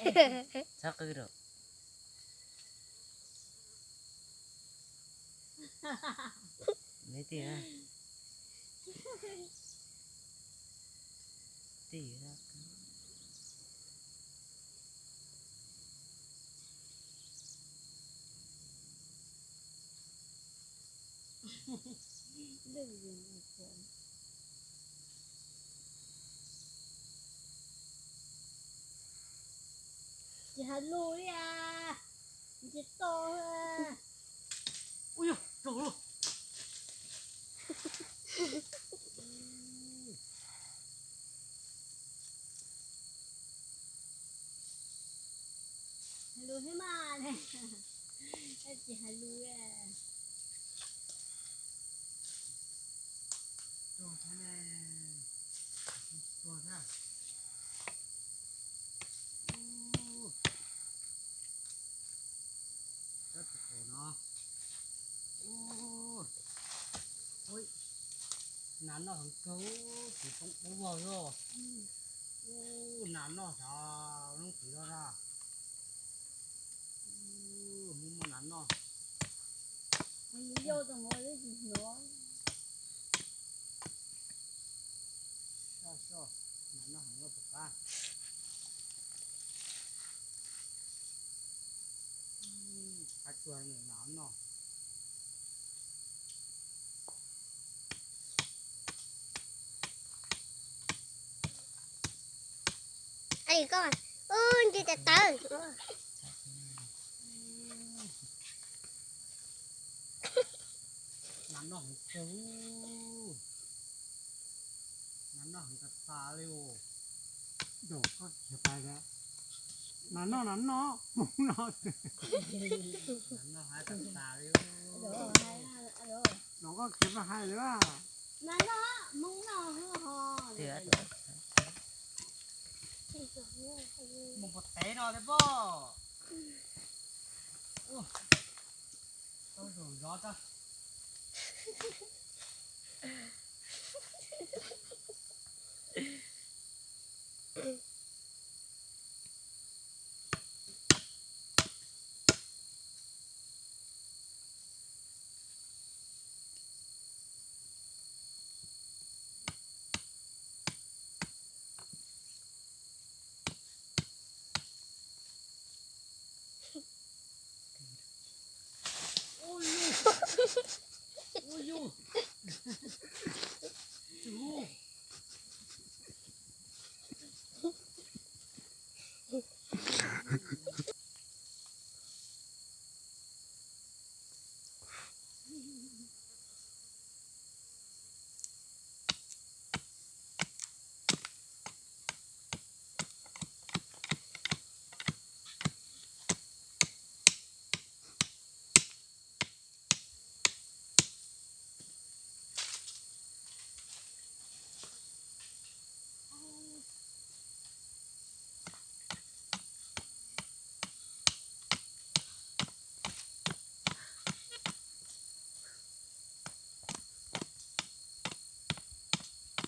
Txhob qw rau. Me tij. Tij. Tsis hais lus li as, tsis tau. Ui yog, raug lawm. Hais lus thiab mas, tsis hais lus. Tuag thiab ne, tuag thiab. Ub, tab tus qus no. Ub, ui, nas noj heev kawg, tsis poob dub vog xwb. Ub, nas noj xyov lub txiv no na. Ub, muaj muaj nas noj. Soj soj, nas noj heev loj puas qab. Qab tsuag nas noj. Koj, ub, ntsej tawv tawv. Nas noj heev kawg, nas noj heev tas tas li os. Koj khiav pais, nas noj nas noj, Hmoob noj. Nas noj heev tas tas li os. Koj khiav pais hais lawm. Mus pov tev no thiab pob. Tau zaum zov tso.